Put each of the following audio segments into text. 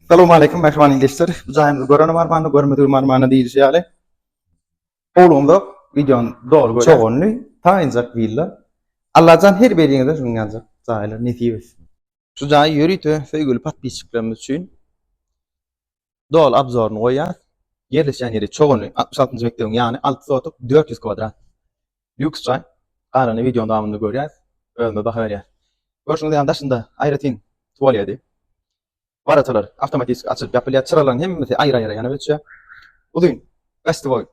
Salowmaleýkim mähriban ildeşler. Bu jaýymyzy görenem armanda, görmedigem armanda diýilişi ýaly. Howlugymyza wideony doly görýär. Çoganly, taýynjak willa. Allajan her biriňize şunuň ýaljak jaýlar nesip etsin. Şu jaýy ýörite söýgüli podpisçiklerimiz üçin doly obzoryny goýýas. Ýerleşýän ýeri Çoganly, 66-njy mekdebiň ýany, 6 sotuk, 400 kwadrat. Lýuks jaý. Galanyny wideonyň dowamynda görýäs. Özümiz baha berýäs. Görşüňiz ýaly daşynda aýratyn tualeti. Worotalar awtomatiski açylyp ýapylýar. Çyralaryň hemmesi aýry-aýry ýanyp öçýär. Uzyn gostewoý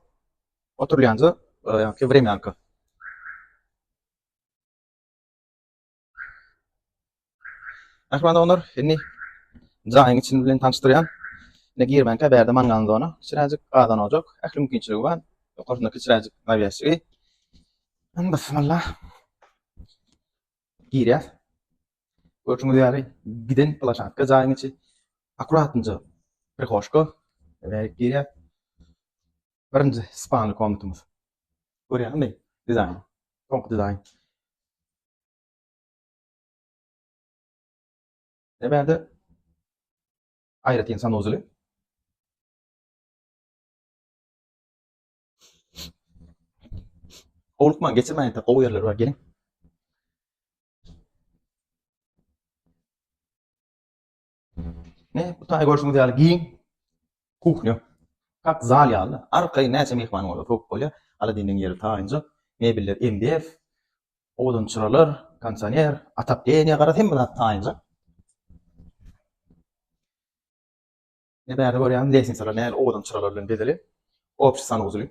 oturylýanja, ýagny wremýanka. Mähriban doganlar, indi jaýyň içini bilen tanyşdyrýan. Ine girmänkä bärde mangal zona, kiçiräjik gazan ojak, ähli mümkinçiligi bar. Ýokarsynda kiçiräjik nawýasçygy. Bismillah. Girýäs. Görşüňiz ýaly giden plaşatka jaýyň içi. Akkuratynja prihoşka. Bärik girýäs. Birinji spalny komnatymyz. Görýäňizmi dizaýn? Soňky dizaýn. Ne bärde aýratyn sanuzeli. Howlukman geçirmäň entek gowy ýerler bar geliň. Ne bu taý görşüňiz ýaly giň kuhnýa. Kak zal ýaly. Arkaýyn näçe myhman bolsa sowuk bolýar. Aladiniň ýeri taýynjak. Mebeller MDF. Owadan çyralar, kondisioner, otopleniýa garaz hemme zat taýynjak. Ne bärde görýäňiz lestnisalar nähili owadan çyralar bilen bezelen. Obşi sanuzeli.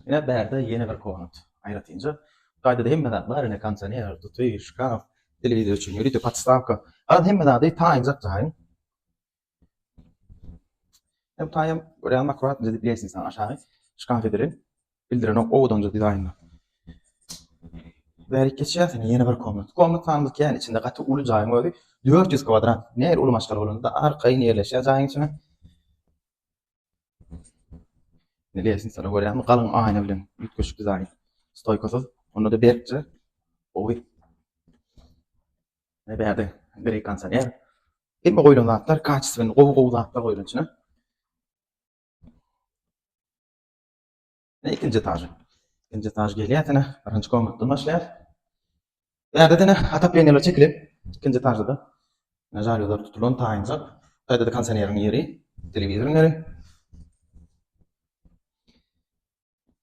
Ine bärde ýene bir komnat. Aýratynja. Bu taýda-da hemme zat bar. Ine kondisioner, duty, şkaf, telewizor üçin ýörite podstawka. Garaz hemme zady taýynjak jaýyň. Hem taýam görýäňmi akkuratnyja edip lestnisanyň aşagy şkaf edilen. Bildirenok owadanja dizaýnda. Bärik geçýäs ine ýene bir komnat. Komnat sanymyz kän içinde gaty uly jaýyň özi 400 kwadrat. Nähili uly maşgala bolanda arkaýyn ýerleşýär jaýyň içine. Ine lestnisany görýäňmi galyň aýna bilen üýtgeşik dizaýn. Stoýkasyz. Onda-da berkje. Gowy. Ine bärde grey kondisioner. Hemme goýlan zatlar kaçestwenny gowy-gowy zatlar goýlan içine. Ine ikinji etažy. Ikinji etaž gelýär ine. Birinji komnatdan başlaýar. Bärde ine otopleniýalar çekilip, ikinji etažda-da ine žalýuzlar tutulan taýynjak. Bu taýda-da kondisioneriň ýeri, telewizoryň ýeri.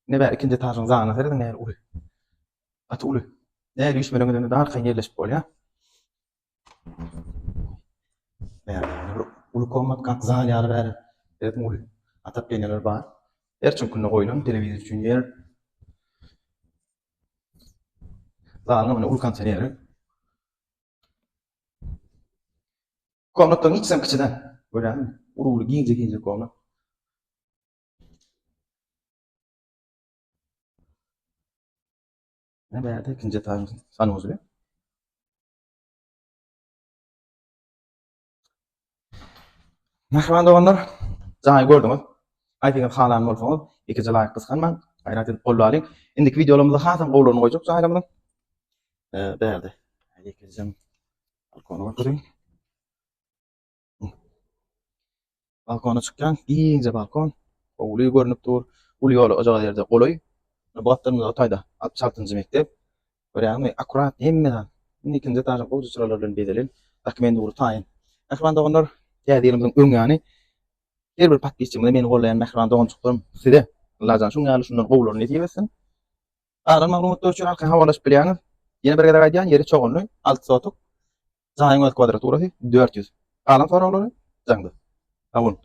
Ine bäri ikinji etažyň zalyna serediň nähili uly. Gaty uly. Nähili üýşmeleňden-de arkaýyn ýerleşip bolýar. Bärde ýene bir uly komnat, kak zal ýaly bäri. Serediň uly. Otopleniýalar bar. Her çüňkünde goýlan telewizor üçin ýer. Zalyň ine uly kondisioneri. Komnatlaryň hiçisem kiçi däl. Görýäňizmi? Uly-uly giňje-giňje komnat. Ine bärde ikinji etažyň sanuzeli. Mähriban doganlar, jaýy gördüňiz. Haýsyňyz halan bolsaňyz, ikije laýk gysganmaň, gaýrat edip goldalyň. Indiki wideolarymyzda hasam gowularyny goýjak jaýlarymyzyň. Bärde. Ikijem balkony görkezeyim. Balkona çykýaň, giňje balkon. Howly görnüp dur. Uly ýola ojagaz ýerde golaý. Bu gapdalymyzda o taýda 66-njy mekdep. Görýäňmi, akkurat hemme zat. Indi ikinji etažyň gowja çyralar bilen bezelen. Dokument ugry taýyn. Mähriban doganlar, täze ýylymyzyň öň ýany her bir podpisçigimize meni gollaýan mähriban doganjyklarym size Allajan şuň ýaly şundan gowularyny nesip etsin. Galan maglumatlar üçin arkaýyn habarlaşyp bilýäňiz. Ýene bir gezek aýdýan, ýeri Çoganly, 6 sotuk. Jaýyň öz kwadraturasy 400. Galan soraglary jaňda. Sag boluň.